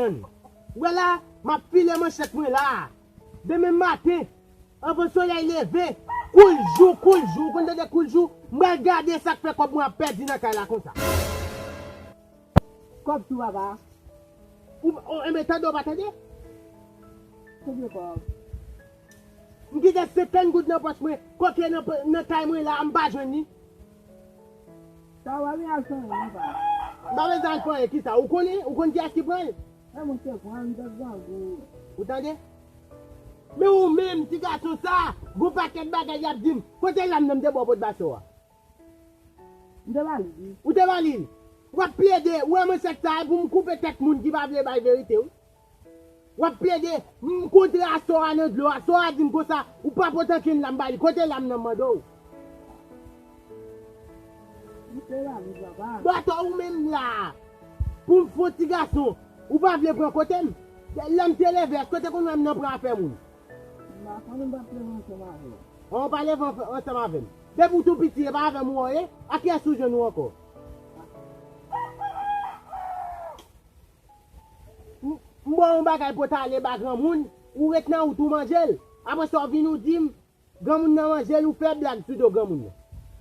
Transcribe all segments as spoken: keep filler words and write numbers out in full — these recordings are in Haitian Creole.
Wè la, m ap file manchèt mwen la. Demen maten, anvan solèy leve, koul jou, koul jou, ou konn tande koul jou, m pral gade sa k fè kòb mwen ap pèdi nan kay la konsa. Kòb sou papa. Ou, ou, enben, tande, ou pa tande? Konbyen kòb? M kite senkant goud nan pòch mwen, koke nan, nan kay mwen la, m pa jwenn li. Sa w ap al fè, papa? M pa bezwen al fè anyen, kisa? Ou konnen? Ou konn kiyès ki pran l? E mwen te pran, m te grangou. Ou tande? Men ou menm, ti gason sa, gon pakèt bagay y ap di m. Kote lam nan m te ba w pot baso a? M te ba li, wi. Ou te ba li l? W ap plede, ou wè manchèt sa, e pou m koupe tèt moun ki pa vle bay verite, wi. W ap plede, m kontre asò a nan dlo, asò a di m konsa, ou pa pote ankenn lam ba li, kote lam nan m mande w? M te ba li, papa. Bon, atò ou menm la, pou m fè yon ti gason, ou pa vle pran kote m? Lè m te leve, èske w te konn wè m nan pran afè moun? M pa konn, m pa t leve ansanm avè w. An, w pa leve anf-, ansanm avè m. Depi w tou piti, e pa avè m ou ye? A kiyès ou jwenn ou ankò? M, m ba w yon bagay pou w t ale ba granmoun, ou ret nan wout ou manje l. Apre sa, w vin ou di m, granmoun nan manje l, ou fè blag sou do granmoun nan.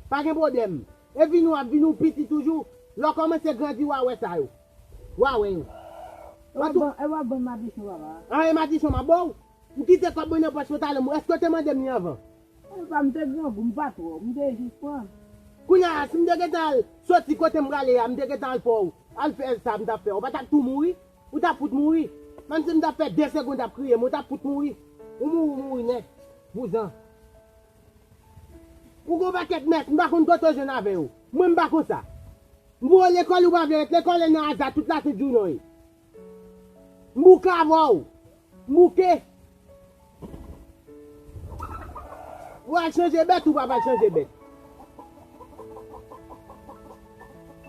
Pa gen pwoblèm. E vin ou ap vin ou piti toujou. Lè w kòmanse grandi, w a wè sa yo. W a wè yo. E w ap ban, e w ap ban m madichon, papa? An, e madichon m ap ba w? M kite kòb mwen nan pòch mwen talè, m, èske w te mande m li anvan? E pa m te grangou, m pa twò, m te jis pran. Kounye a, si m te gentan al soti kote m prale a, m te gentan al fè w, al fè sa m t ap fè w, ou pa t ap tou mouri? Ou t ap fout mouri. Menm si m t ap fè de segonn ap kriye, men ou t ap fout mouri. Ou mouri, ou mouri nèt. Vouzan. Ou gon pakèt mès, m pa konn kote w jwenn avè yo. Mwen, m pa konsa. M voye w lekòl, ou pa vle ret lekòl, e nan aza tout latèt jounen w ye. M bouke avè w. M bouke. Ou al chanje bèt, ou pa pral chanje bèt.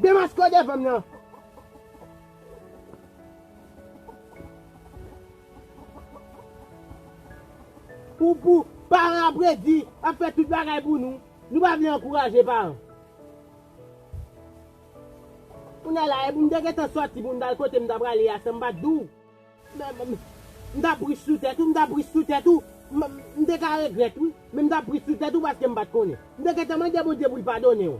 Demaske w devan m nan. Pou, pou paran ap redi, ap fè tout bagay pou nou. Nou pa vle ankouraje paran. Kounye a la, e pou m te gentan sòti pou m t al kote m ta prale a, san m pa t di w. M, m, m, m t ap ris sou tèt ou, m t ap ris sou tèt ou. M, m, m te ka regrèt, wi. Men m t ap ris sou tèt ou paske m pa t konnen. M te gentan mande Bondye pou l padone w.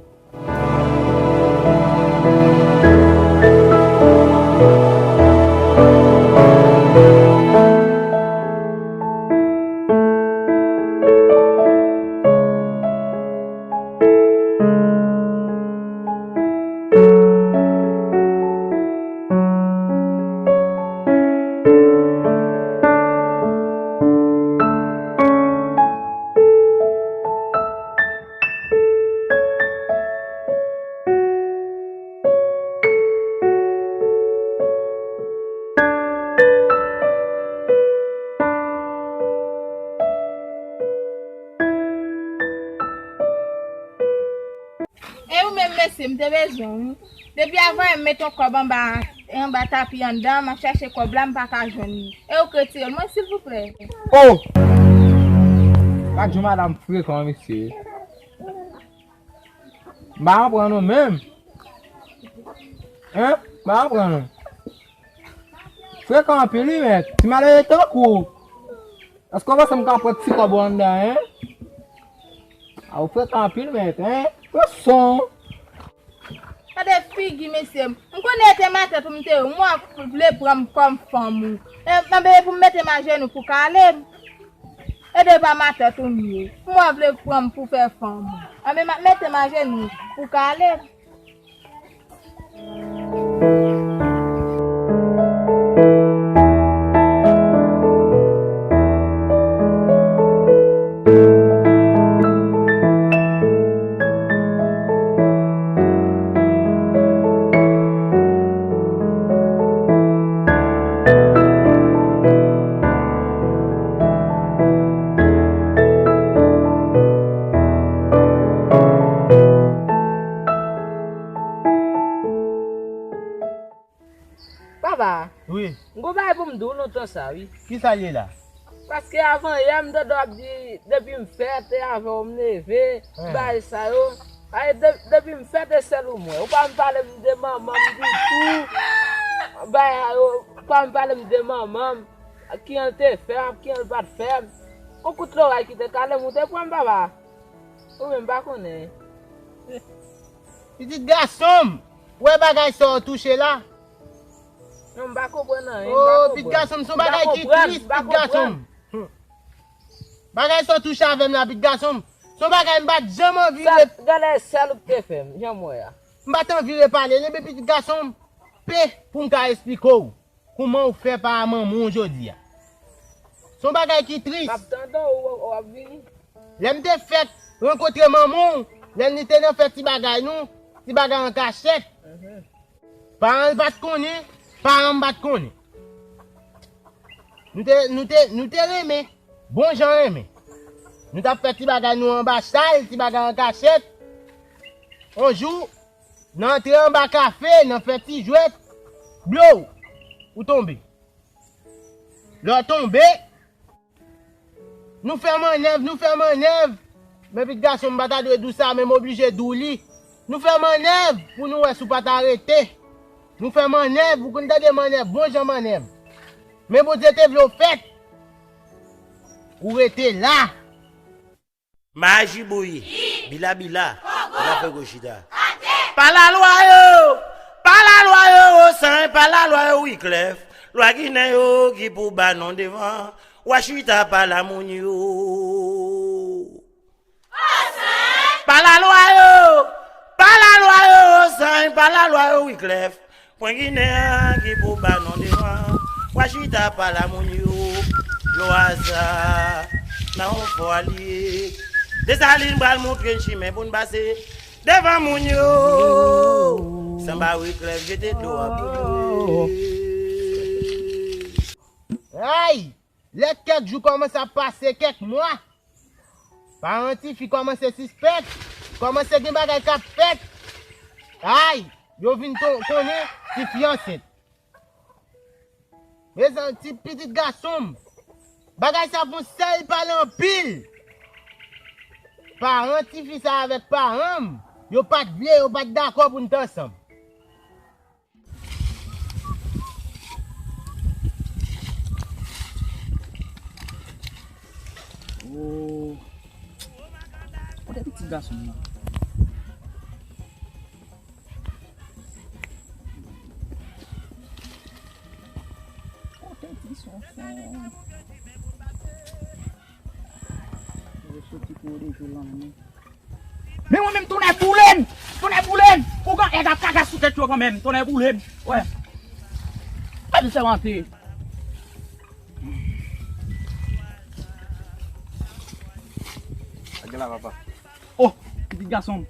E ou menm, mesye, m te bezwen w, wi. Depi avan yè m met yon kòb anba, anba tapi anndan, m ap chache kòb la, m pa ka jwenn li. E ou k retire l mwen, silvouplè? Oh! Gad yon madanm frekan, mesye. M pa konprann ou menm. Hein? M pa konprann ou. Frekan anpil, wi, mèt. Ti malere tankou w. Èske w panse m ka pran ti kòb ou anndan, en? A, ou frekan anpil, mèt, en? Pran son. Gade figi mesye m. M konnen e te matèt ou m te ye. M wè w vle pran m kòm fanm ou. E, enben, e pou m mete m ajenou pou w kale m. E de pa matèt ou m ye. M wè w vle pran m pou fè fanm ou. Enben, m ap mete m ajenou pou w kale m. Papa, wi, m gon bagay pou m di w lontan sa, wi. Kisa l ye la? Paske avan yè, m tande w ap di, depi m fèt, e avè w m leve, bagay sa yo. Ay, de-, depi m fèt, e sèl ou m wè. Ou pa m pale m de manman m ditou. Bagay sa yo. Papa m pale m de manman m, kijan l te fè m, kijan l pa t fè m. Yon kout loray ki te kale m, ou te pran m, papa. Ou menm pa konnen. Pitit gason m, ou wè bagay sa w touche la? Non, m pa konprann anyen, m pa konprann. Oh, pitit gason m, se yon bagay ki tris, pitit gason m. Hmm. Bagay sa w touche avè m la, pitit gason m. Se yon bagay m pa t janm anvi re- Gade sèl ou k te fè m, jan m wè a. M pa t anvi repale li, men pitit gason m, pe pou m ka esplike w kouman w fè pa manman w jodi a. Se yon bagay ki tris. M ap tande w, w, w ap vini. Lè m te fèk rankontre manman w, lè li te nan fè ti bagay nou, ti bagay an kachèt. Mhm. Paran l pa t konnen, paran m pa t konnen. Nou te, nou te, nou te renmen, bon jan renmen. Nou t ap fè ti bagay nou anba chal, ti bagay an kachèt. On jou, nan antre anba kafe, nan fè ti jwèt, blow, ou tonbe. Lè w tonbe, nou fè mannèv, nou fè mannèv. Men pitit gason m pa ta dwe di w sa, men m oblije di w li. Nou fè mannèv pou nou wè si w pa ta rete. Nou fè mannèv, ou konn tande mannèv, bon jan mannèv. Men Bondye te vle w fèt. Ou rete la. Maji bouyi, bila bila, la fè gwo chita. Pa lalwa yo, pa lalwa yo, Osanj, pa lalwa yo, Wiklèf. Lwa Ginen yo ki pou ba non devan, w a chita pa la moun yo. Pa lalwa yo, pa lalwa yo, Osanj, pa lalwa yo, Wiklèf. Pwen Ginen an ki pou ba non devan, w a chita pa la moun yo, lwa sa, nan yon fwa li ye. Desalin pral montre n chimen pou n pase devan moun yo. Sanba Wiklèf jete dlo a pou nou. Ay! Lè kèk jou kòmanse ap pase, kèk mwa, paran tifi kòmanse sispèk, kòmanse gen bagay k ap fèt. Ay, yo vin ton- konnen tifi ansent. Mezanmi, ti pitit gason m, bagay sa fè yon sèl pale anpil. Paran tifi sa avèk paran m, yo pa t vle, yo pa t dakò pou n t ansanm. Oh. Kote pitit gason m nan? Kote ti sonson? Yo soti pou yo depi lanmè. Men mwen menm, tonnè boule m! Tonnè boule m! Ougan èg ap kaka sou tèt yo kanmenm, tonnè boule m! Wè. Pa di sèmante. Lage la, papa. Oh, pitit gason m.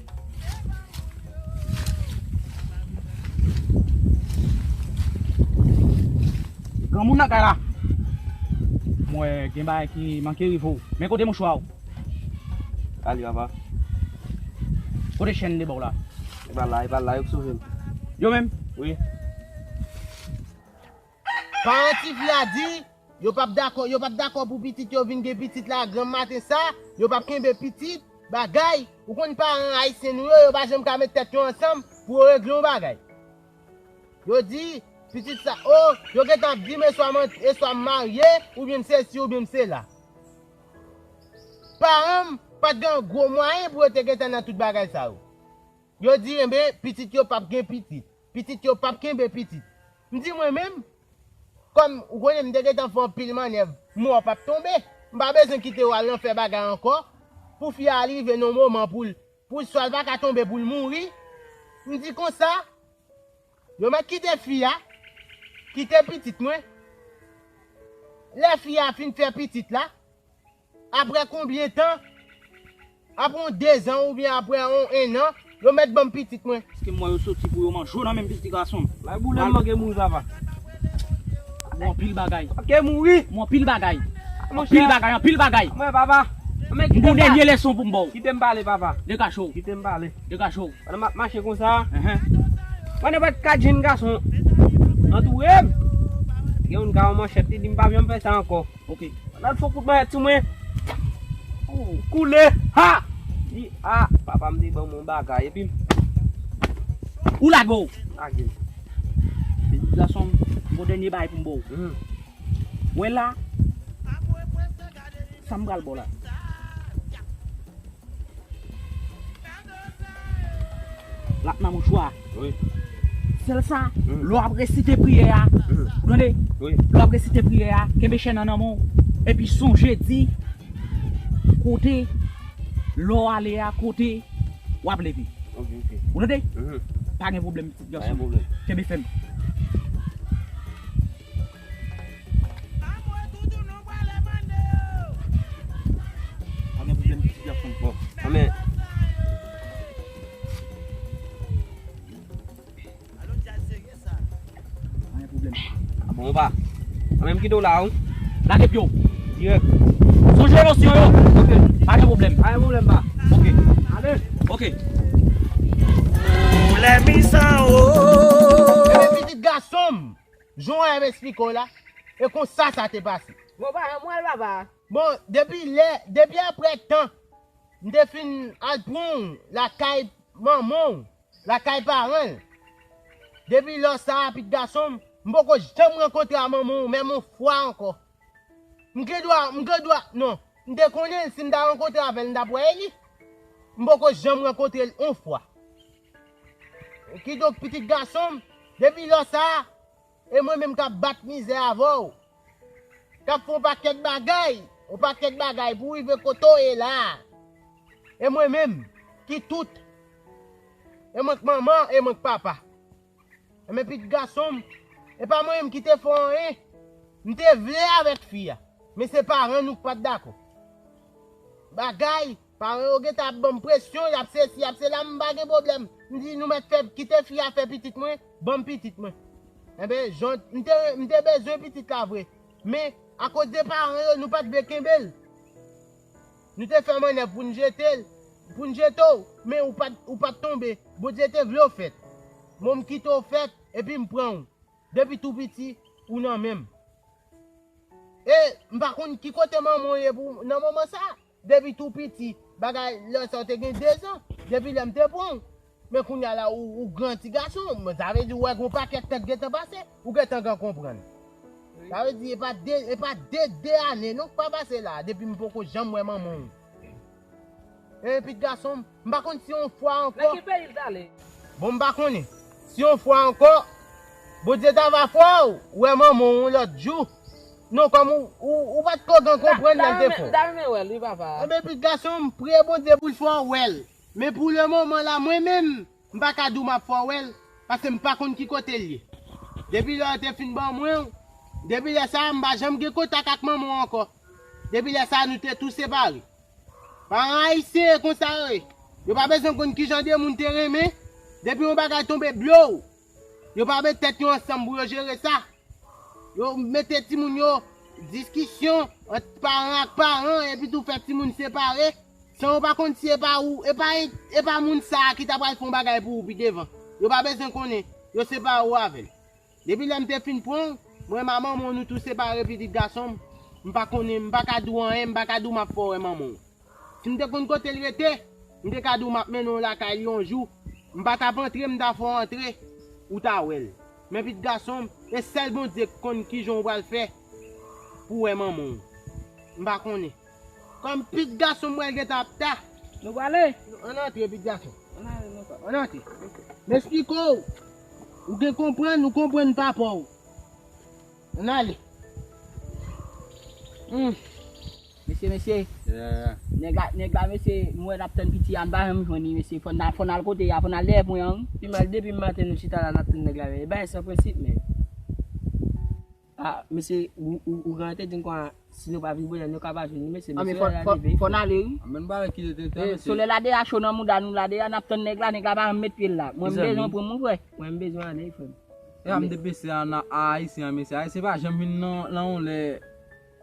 Granmoun nan kay la. Mwen gen bagay ki manke rive w. Men kote mouchwa w? Ali, papa. Kote chèn de bò w la? E pa la, e pa la, yo k sove m. Yo menm? Wi. Paran tifi a di, yo p ap dakò, yo p ap dakò pou pitit yo vin gen pitit la granm maten sa, yo p ap kenbe pitit, bagay. Ou konn paran ayisyen nou yo, yo pa janm ka met tèt yo ansanm pou yo regle yon bagay. Yo di, pitit sa, o, yo gentan ap di m eswa m an- eswa m marye, oubyen m sesi, oubyen m sela. Paran m pa t gen gwo mwayen pou yo te gentan nan tout bagay sa yo. Yo di, enben, pitit yo p ap gen pitit. Pitit yo p ap kenbe pitit. M di mwen menm, kòm ou konnen m te gentan fè anpil mannèv, mò p ap tonbe. M pa bezwen kite w al nan fè bagay ankò. Pou fi a rive nan moman pou l, pou l swa l pa ka tonbe pou l mouri. M di konsa, yo mèt kite fi a, kite pitit mwen. Lè fi a fin fè pitit la, apre konbyen tan? Apre yon dezan oubyen apre yon ennan, yo mèt ban m pitit mwen. Paske m wè yo soti pou yo manje w nan menm pitit gason m. Bay boule m manke mouri, papa. M wè anpil bagay. Manke mouri. M wè anpil bagay. Anpil bagay, anpil bagay. Mwen, papa. M gon dènye leson pou m ba w. Kite m pale, papa. Dekache w. Kite m pale. Dekache w. Pandan m ap mache konsa, mwen nenpòt kat jenn gason antoure m. Gen youn ka yon manchèt, li di m pa janm fè sa ankò. Ok. Pandan l fè kout manyèt sou mwen. Ou koule. Ha! Di, a, papa m te ban m yon bagay. Epi m. Ou lage w. Lage m. Pitit gason m. Yon dènye bagay pou m ba w. Wè la, sa m pral ba w la. L ap nan mouchwa. Wi. Sèl sa, lè w ap resite priyè a, ou tande? Wi. Lè w ap resite priyè a, kenbe chèn nan nan men w, epi sonje di kote lè w ale a, kote w ap leve. Ok, ok. Ou tande? Mhm. Pa gen pwoblèm, pitit gason. Pa gen pwoblèm. Kenbe fèm. Pa gen pwoblèm, pitit gason. Bon, amèn. Pa gen pwoblèm. A bon, pa. Mwen menm kite w la, wi. Lage pye w. Dirèk. Sonje losyon yo. Ok. Pa gen pwoblèm. Pa gen pwoblèm, pa. Ok. Ale. Ok. Lè mi san o. Ebyen, pitit gason m, jan w ap esplike w la, e konsa sa te pase. Bon, pa, mwen al papa. Bon, depi lè, depi apre tan, m te fin al pran w lakay manman w, lakay paran l. Depi lè sa a, pitit gason m, m poko janm rankontre a manman w, menm yon fwa ankò. M gen dwa, m gen dwa, non. M te konnen l, si m ta rankontre avè l, m t ap wè li. M poko janm rankontre l yon fwa. Kidonk, pitit gason m, depi lè sa a, e mwen menm k ap bat mizè avè w, k ap fè yon pakèt bagay, yon pakèt bagay pou w rive kote w ye la a. E mwen menm, ki tout, e mwen k manman, e mwen k papa. Enben, pitit gason m, e pa mwen menm ki te fè w anyen. M te vle avèk fi a, men se paran nou k pa t dakò. Bagay, paran yo gentan ap ban m presyon, y ap sesi, y ap sela, m pa gen pwoblèm. M di, nou mèt fè, kite fi a fè pitit mwen, ban m pitit mwen. Enben, jan, m te, m te bezwen pitit la vre. Men, akoz de paran yo, nou pa t vle kenbe l. Nou te fè mannèv pou n jete l, pou n jete w, men ou pa t, ou pa t tonbe. Bondye te vle w fèt. Bon, m kite w fèt, epi m pran w. Depi tou piti, ou nan men m. E m pa konn ki kote manman w ye pou, nan moman sa a. Depi tou piti, bagay lè sa w te gen dezan, depi lè m te pran w. Men kounye a la, ou, ou gran ti gason, men sa vle di w wè gon pakèt tan k gentan pase, ou gentan gen konprann. Wi. Sa vle di, e pa de, e pa de, de ane non k pa pase la, depi m poko janm wè manman w. E pitit gason m, m pa konn si yon fwa ankò. Nan ki peyi l t ale? Bon, m pa konnen. Si yon fwa ankò, Bondye ta va fè w wè manman w yon lòt jou. Non, kòm ou, ou, ou pa t ko gen konprann lè l te fè w. M ta renmen wè l, wi, papa. Enben, pitit gason m, priye Bondye pou l fè w wè l. Men pou le moman la, mwen menm, m pa ka di w m ap fè w wè l, paske m pa konn ki kote l ye. Depi lè yo te fin ban mwen w, depi lè sa a, m pa janm gen kontak ak manman w ankò. Depi lè sa a, nou te tou separe. Paran ayisyen e konsa yo ye. Yo pa bezwen konn kijan de moun te renmen. Depi yon bagay tonbe blow, yo pa met tèt yo ansanm pou yo jere sa. Yo mete timoun yo, diskisyon ant paran ak paran, epi tou fè timoun separe, san yo pa konn si e pa ou, e pa, e pa moun sa a ki ta pral fè yon bagay pou ou pi devan. Yo pa bezwen konnen, yo separe w avè l. Depi lè m te fin pran w, mwen menm ak manman w nou tou separe, pitit gason m. M pa konnen, m pa ka di w anyen, m pa ka di w m ap fè w wè manman w. Si m te konn kote l rete, m te ka di w m ap mennen w lakay li yon jou. M pa t ap antre, m ta fè w antre, ou ta wè l. Men pitit gason m, e sèl Bondye k konn kijan w pral fè pou w wè manman w. M pa konnen. Kòm pitit gason m wè l gentan ap ta. Nou prale? Ann antre, pitit gason. Ann ale, non, pa. Ann antre. M esplike w. Ou gen konprann, ou konprann papa w. Ann ale. Hmm. Mesye, mesye. Yeah, yeah. Nèg la, nèg la, mesye, m wè n ap tann piti a, n pa janm jwenn li, mesye. Fò n al, fò n al kote a, fò n al dèyè pwen an, wi. Pi mal depi maten nou chita la, n ap tann nèg la, men e bagay san prensip, men. Ah, mesye, ou, ou, ou gen te di m kwa, si nou pa vin bonè, nou ka pa jwenn li, mesye. Ah, men mesye, fò, lè la fò, leve, fò n ale, wi. Ah, men nou pa wè ki lè te tan, eh, mesye. Solèy la deja cho nan mouda nou la, deja n ap tann nèg la, nèg la pa janm met pye l la. Mwen, m bezwen pran mwen, frè. Mwen, m bezwen ale, frè m. E a m te pese a, a Ayisyen an, mesye. Ayisyen pa janm vin nan, nan yon lè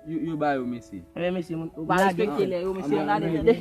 yo, yo ba yo, mesye. Enben, mesye, ou pa respekte lè yo, mesye, ann ale, tande.